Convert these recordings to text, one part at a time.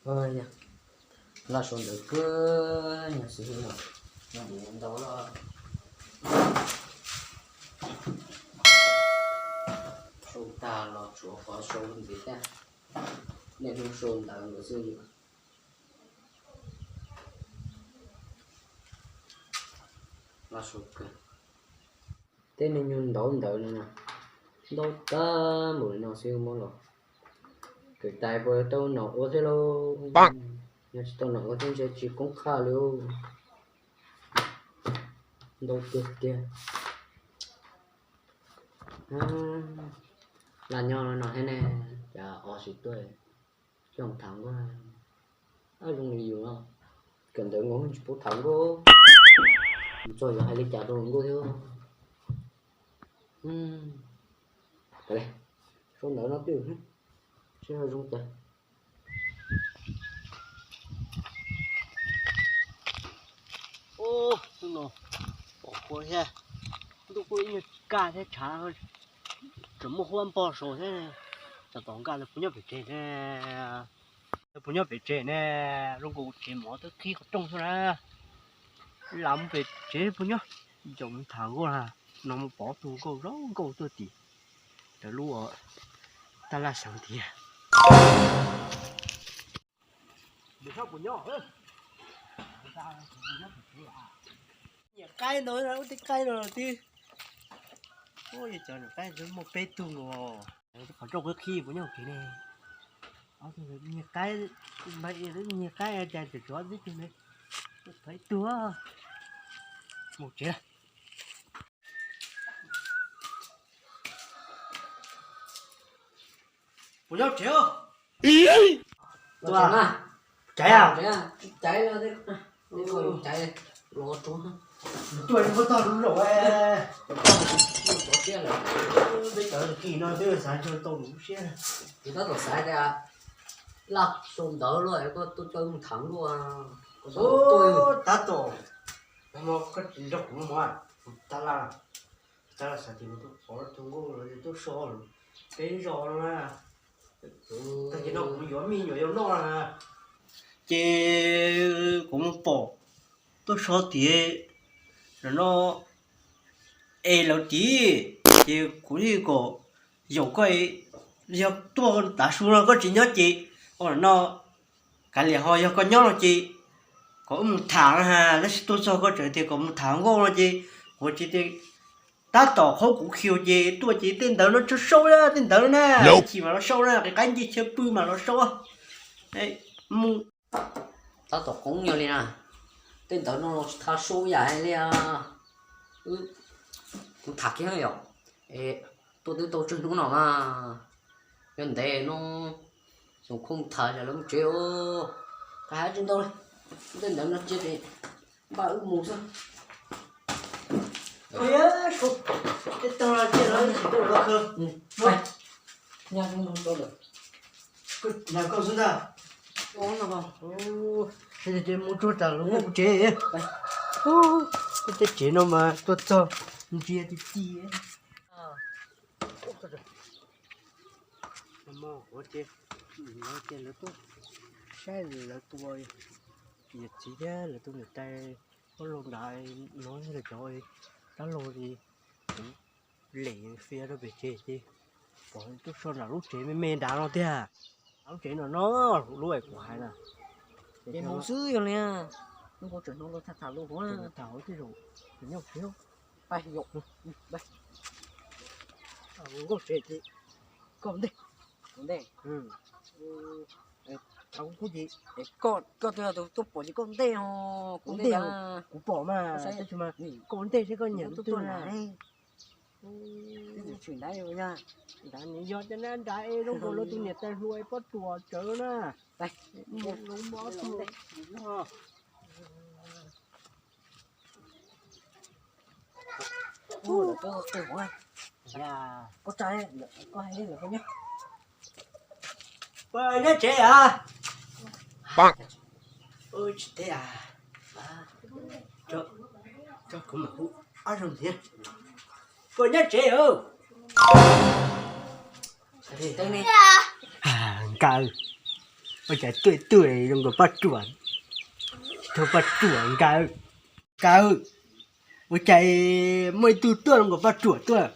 Yog laj sau ntawv kawg, yog xwb no, ntau loj. Sau tag los tshuav qhov sau ntxiv thiab, niaj hnub sau ntawv nkawd xwb. Laj sau kawg. Tej me nyuag ntawv ntawv no, ntau tag npaum li no xwb muab los kawm tais puas tau nom ua thiab lauj? Yog tsis tau nom ua thiab ntshe tsis koob qhaj li. Ntau tiag tiag. Laj nyob no thiab ne, cas o sis tuaj coj tham nkauj. Ab, zoo li yus no, kawm ntawv nkaus tsis paub tham nkauj. Mus txog yuav hais li cas rau nkauj thiab. Kav liam, sau ntawv no twb seb ho zoo cas. Ub, hnub no pom kua thiab, ntuj kuj ib nyuag kaj thiab tshav, tseem muaj huab npog saud thiab. Tsam tom nkaj lawv puas nyob pem tsev ne, lawv puas nyob pem tsev ne, zoo nkaus tsev mov twb qhib qhov rooj xwb na. Lam mus pem tsev puas nyob, caum mus tham nkauj na, no mus pom tus nkauj zoo nkauj tuaj tim ntawm lub tab laj xeev tiag. Nyiam qaib ntau, ub, tej qaib no twb, ub, yog cov niam qaib muaj peb tug os. Qhov rooj qhib qhib puas nyob kev ne. Nyiam qaib, nyiam qaib cas tseem tshuav tib tug ne. Tshuav ib tug. Mus tsev. Puas nyob tsev? Caiv, caiv los, tuaj muab tog lub zaum, peb cov kis no twb xav ntshe tau lub siab. Kuv tab tom xav tias laj sau ntawv los koj tuaj coj mus tham nkauj. Tab tom, koj tsis nrog kuv mus, tab laj, tab laj xav tias kuv tuaj pom tus nkauj los tuaj so peb zos no na. Tag kis no kuv yuav me nyuam yaus noj na. Ces kuv mus pom tuaj so tiag no es lawv tim, ces kuv thiaj kom yaum koj, yog tuaj tav su no koj tsis nyob ces no kav liam, ho yog koj nyob no ces kom wb mus tham na, tab sis tuaj txog koj tseem tias kom mus tham nkauj no ces kuv tsis, tab tom qhaub kuv khiu ces tuaj ces tej ntawv no tsuas sau tej ntawv na, chim mas los sau na, qe qaib ncej chaw pw mas los sau. Mus. Tab tom qoob nyog li na, tej ntawv no los tsis tau sau yam li. Kuv tham kiag yom, tuaj twb tau tsawg hnub no mas, yog ntev no, xoom khoom tham lawm mus tsev os. Qhov hais tsis ntau li, tej ntawv no cia ces npaj wb mus xwb. Tej tog cia lawv tsis tau lawv kawg. Nyaj zoo rau lawm. Koj xwb ntag. Ces mus tsuag tam lawv mus tsev. Tej tsev no mas tuaj txog ntsia ti ti. Ces lawv tuaj saib lawv tus yawm txiv thiab lawv tus niam tais, ob laug nrad no thiab lawv cov dab laug li, kuv lem fias rau pem tsev ces pom tuaj so nram lub tsev me me nrad no tiag. Lub tsev no no, lub kuv hais na. Ces mus xwb yog li, zoo nkaus tseem hnov lawv tham tham lus, tham hauv tej zaum nyob tsev. Nkauj tsev ces koj ntej. Ntej. Koj twb yog tus tuaj pom ces koj ntej os. Kuv ntej, kuv pom mas, tab sis mas koj ntej seb koj nyiam tus twg na. Nrad yog cov nrad es zoo nkaus lawv tus niam tais hluas es pob tsuas tsawv na. Koj tsa, koj hais li lawm koj nyob. Puas nyob tsev a? Tsis teb a. Tso kuv mam hu ob zaug ntxiv. Puas nyob tsev a? Nkawd Ua cas tuaj ib tug zoo nkaus poj ruam, tug poj ruam nkawd, nkawd, ua cas muaj ib tug tuaj zoo nkaus poj ruam tuaj.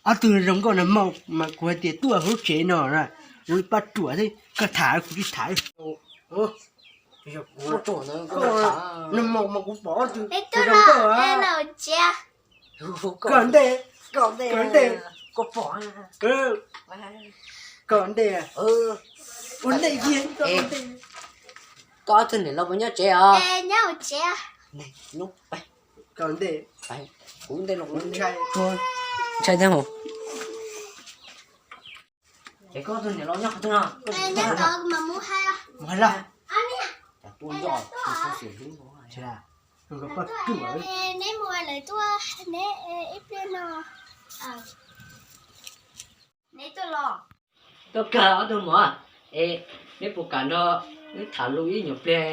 Ob tug zoo nkauj nag hmo mas kuv hais tias tuaj hauv tsev no na, zoo li poj ruam xwb, koj tham kuv tsis tham. Nag hmo mas kuv pom ob tug zoo nkauj. Koj ntej, koj ntej, koj ntej, ua ntej kiag, koj ntej. Koj ob tug niam laus puas nyob tsev os? Koj ntej, kuv ntej los kuv ntshai, ntshai thiab. Ces koj ob tug niam laus nyob qhov twg no? Mus hais lawm. Neb mus lawm tuaj, neb ib pliag no neb tuaj los. Tuaj kawg ob tug muam, es neb puas kam nrog wb tham lus ib nyuag pliag,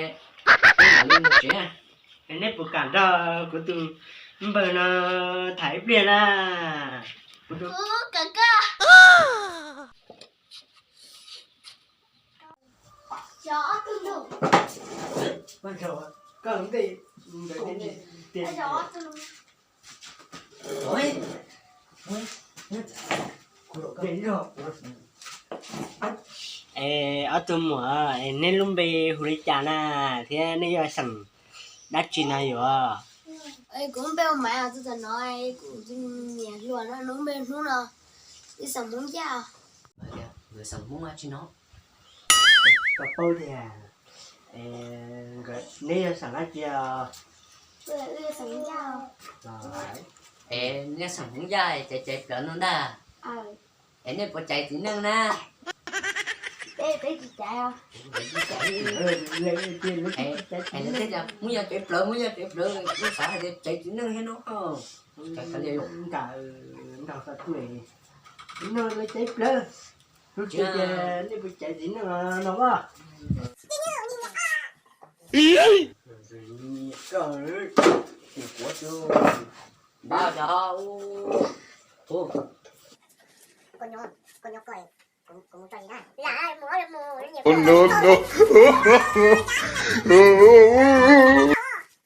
wb mam li mus tsev? Neb puas kam nrog kuv tus npawg no tham ib pliag na? Kuv kam kawg. Es ob tug muam, es neb lub npe hu li cas na, thiab neb yog xeem dab tsi no yuav? Kuv lub npe hu Maiv, tus txawm no kuv nyiam hluas no, nws lub npe Hnub no, ib xeem Hmoob Yaj. Nkawd xeem Hmoob dab tsi no? Koj paub tias neb yog xeem dab tsi os? Es neb xeem Hmoob Yaj ces caiv plawv no ntag. Es nej puas caiv txiv neej na? Hmoob yog caiv plawv, Hmoob yog caiv plawv, nej xav hais tias caiv txiv neej thiab no. Nkawd xav tuaj no lawv caiv plawv, lub tsev tias nej puas caiv txiv neej no as?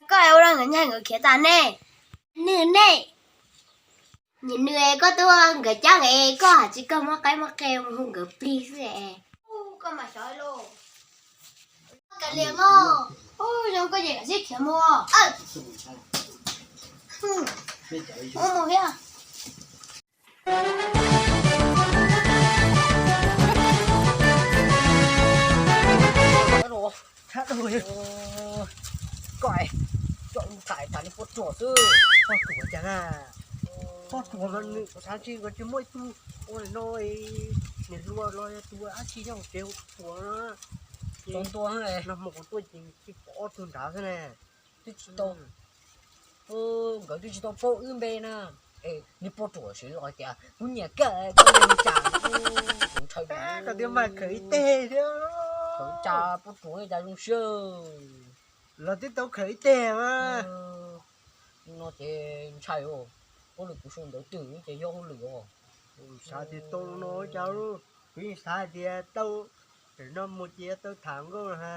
Koj ua rau nkawd nyaij nkawd khiav tas ne. Nws ne, nws koj tuaj nkawd cab es koj hais tsis koj muab qaib muab qe mus hu nkawd plig xwb es. Koj mas xyov lauj. Kav liam mog. Zoo koj ces kav tsij khiav mus. Mus mus thiab. Koj, coj tham tham li poj ruam xwb. Poj ruam cas na? Poj ruam mas nws kuv xav tsis, nkawd tsis muaj ib tug ua li no, niam hluas los yog tus dab tsi nyob hauv tsev hu poj ruam no. Nag hmo kuv tuaj ces tsis pom ob tug nrad xwb na. Twb tsis tau, nkawd twb tsis tau paub wb npe na. Es niag poj ruam siv los tias kuv nyiam kawg, koj nyiam cas, kuv ntshaw koj twb mas khawm ib teg thiab. Khawm cas poj ruam cas zoo siab. Los twb tau khawm ib teg mas. No ces ntshai os, hauj lwm kuv sau ntawv twg ces yog hauj lwm os. Xav tias tau no cas, kuv yeej xav tias tau, no mus ces tau tham nkauj ha.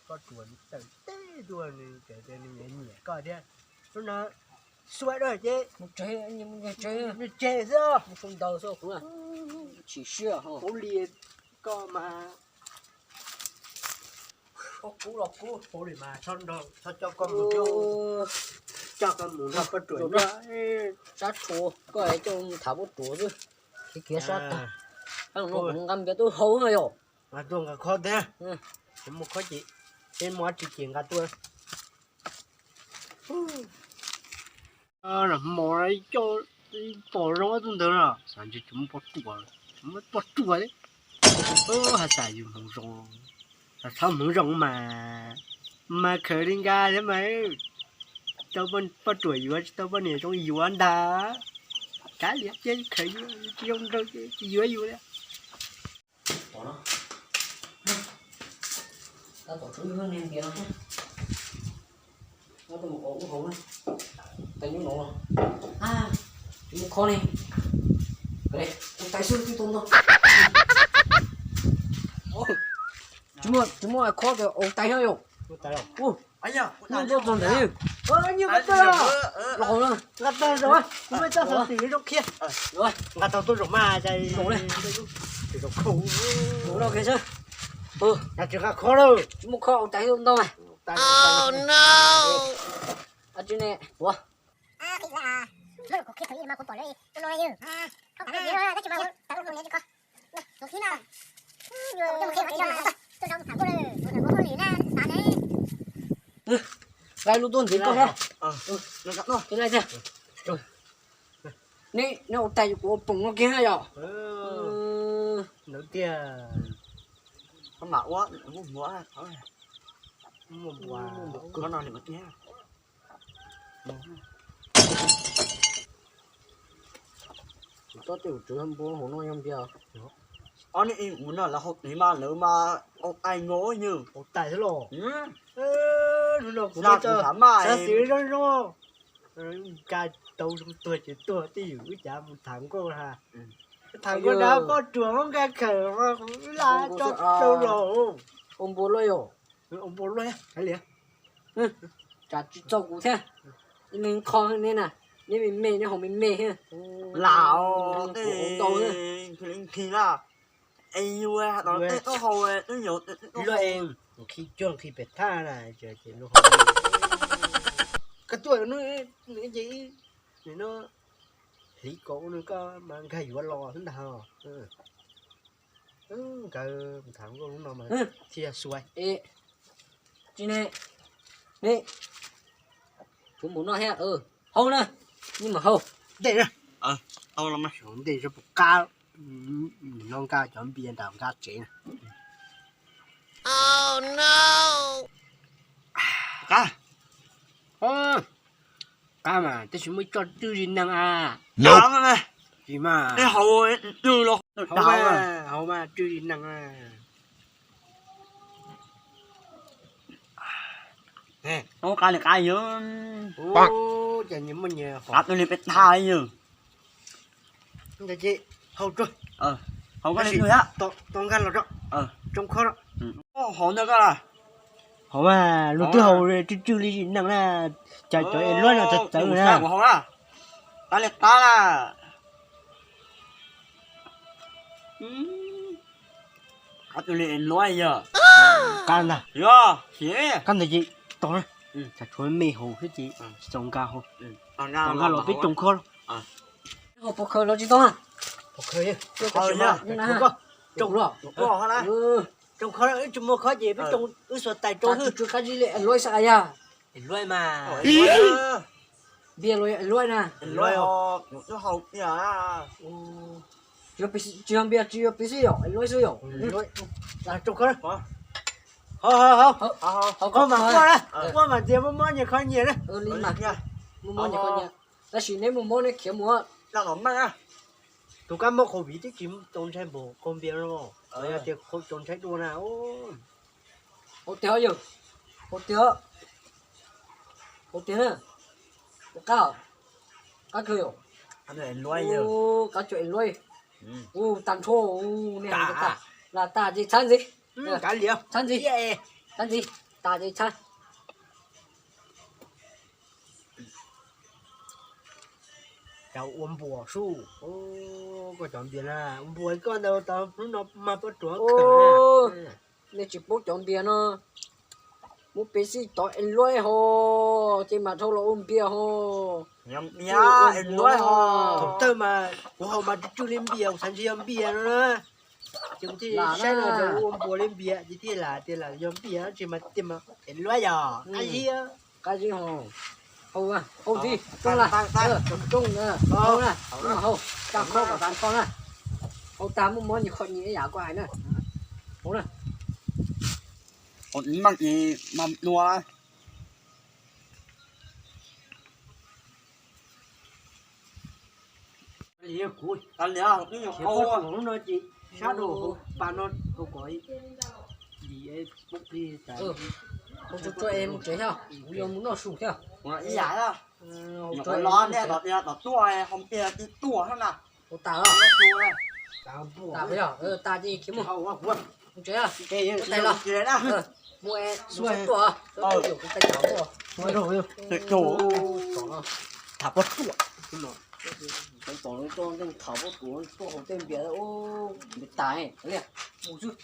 Poj ruam tawm teb tuaj nws txawm tias nws nyiam koj thiab. Lub no xuav dua ces mus tseg xwb, mus sau ntawv xwb kuv. Chim siab hauv li koj mas. Koj kub los kub, kub li mas txhob coj koj mus, coj koj mus nrog poj ruam nyob. Sab tshuav koj coj mus tham poj ruam xwb. Khiav khiav sab tag, nqa npias tub hau na yom. Tuaj nqa khob thiab, mus khob ces, peb mus dab tsi ces nqa tuaj. Nag hmo coj pom zoo ob tug ntawd no, xav ntshe tsis muaj poj ruam, tsis muaj poj ruam li. Has tas yus hmoov zoo, txhob hmoov zoo mas, mas khaws li nqa thiab mas, tau poj ruam yuav tsis tau poj niam zoo yuav ntag. Kav liam, cia khaws yuav tsis zoo nraug ces tsis yuav yus li. Tom no, tab tom tshuav ib lub niag npias no thiab. Tab tom mus kom ub hauv na. Tais nyuj no, tsis muaj khob ne. Tais xwb twb tau ntog. Tsis muaj khob ces ua tais thiab yom. Nws tuaj txog ntawd. Nqa tag, kuv muaj ib txoj xov xwm zoo qhia. Nqa tau tuaj zaum mas, zaum khob lawm. Tsis muaj khob ua tais thiab ntau mas. Tsis ne, ua. Lais lub tuaj ntxiv koj thiab. Lais thiab. Neb, neb ua tais kuv ua poom no kiag yom. Ntawd tiag. Tus tob tej tus tswv npua hauv no yog npias. Ob niag ib mus no lawv hauv tid mas lawv mas ua tais nkaus yawg. Ua tais xwb los. Hnub no kuv xav xav xav xwm zoo zoo, nka tau zoo tuag ces tuag, twj ywm wb cav mus tham nkauj ha. Tham nkauj dab poj ruam muab nka khawm mas kuv lam tso rau los. Ua npua luaj yom. Ua npua luaj hais li. Tsam tsis txog kuv thiab. Ib me qho neb na, neb me me neb haus me me thiab. Lam ntau thiab. Luaj, nqhis cuag nqhis pem thaj na, ces luaj. Koj tuaj nws ces nws no hliv kaus nws koj mas nkag yuav los xwb ntag. Nkawd tham nkauj lub no mas thiaj yog xua. Tsis ne, ne, kuv mus no thiab. Hau na, yeej mus hau. Ntej na, ntej zoo puas qab, no nqa cov npias nram nqa tsev na. Qab, qab mas tab sis muaj ib co twj zi nees a. Tsis mas, hau mas twj zi nees a. Qab li qab yog. Ces nyias muaj nyias qab twj li peb tag yog. Hau rau, hau koj li twg thiab. Tau nkag los rau, tsoo khob rau. Hau ntawd koj, hau mas lub twg hau tsw tsw li nees na, cas cov es luab no txawv txawv na. Qab li qab na. Qab twg li es luab yog. Qab ntag. Qab ntawd ces tau na. Tshuav me hau xwb ces tsis tau nkag hau. Tau nkag los peb tsoo khob. Hau pov khawv los tsis tau na. Pov khawv, tsoo khob, wb tsis muaj khob ces peb tsoo wb xuas tais rau. Qab zib li es luab xwb yog. Es luab mas. Npias los es luab na. Tsis yog npias, tsis yog piv xwb yom, es luab xwb yom. Tsoo khob. Hau, hau, hau, hau, koj mas quaj na, quaj mas tias muaj mob nyias kho nyias na. Muaj mob nyias kho nyias. Tab sis neb muaj mob neb khiav mus. Tus kab mob covid twb tsis txaus ntshai npaum khaus npias no, yog tias khaus txaus ntshai dua na. Hau tiag yog, hau tiag, hau tiag na. Qab, qab kawg yom. Qab tsuas es luab. Ua tag nrho, nej hais tas, lam tas ces txhab ntxiv. Txhab ntxiv, txhab ntxiv, tas ces txhab. Cov ua npuas sub, koj cov npias na, ua npuas koj ntawd tau hnub no mas poj ruam khaws. Nej tsis paub cov npias no, muab piv xij tod es luab ho, ces mam dhau los ua npias ho. Thaum tawg mas kuv haus mas tsw tsw li npias, kuv xav ntshe yog npias no na. Ces kuv thiaj saib no ces ua npuas li npias ces thiaj lam tias lam yog npias tsis mas tias mas es luab yog qab zib. Qab zib ho, hau, hau ntxiv, rooj na, rooj na, hau na, hau, tag khob kom tag nrho na. Hau tag muaj mob nyias kho nyias ib yam koj hais na. Hau na. Hau ib mag mas dua. Hau tsuag tsuag es mus tsev thiab, kuv yuav mus noj su thiab. Hau tas, tas ces khiav mus. Mus tsev, mus tsev los. Mus tuaj, tuaj, tuaj, tuaj, tuaj, tham pob tsuas. Tom no tuaj ntej tham pob tsuas, tuaj haus tej npias, npias tas li. Mus xwb.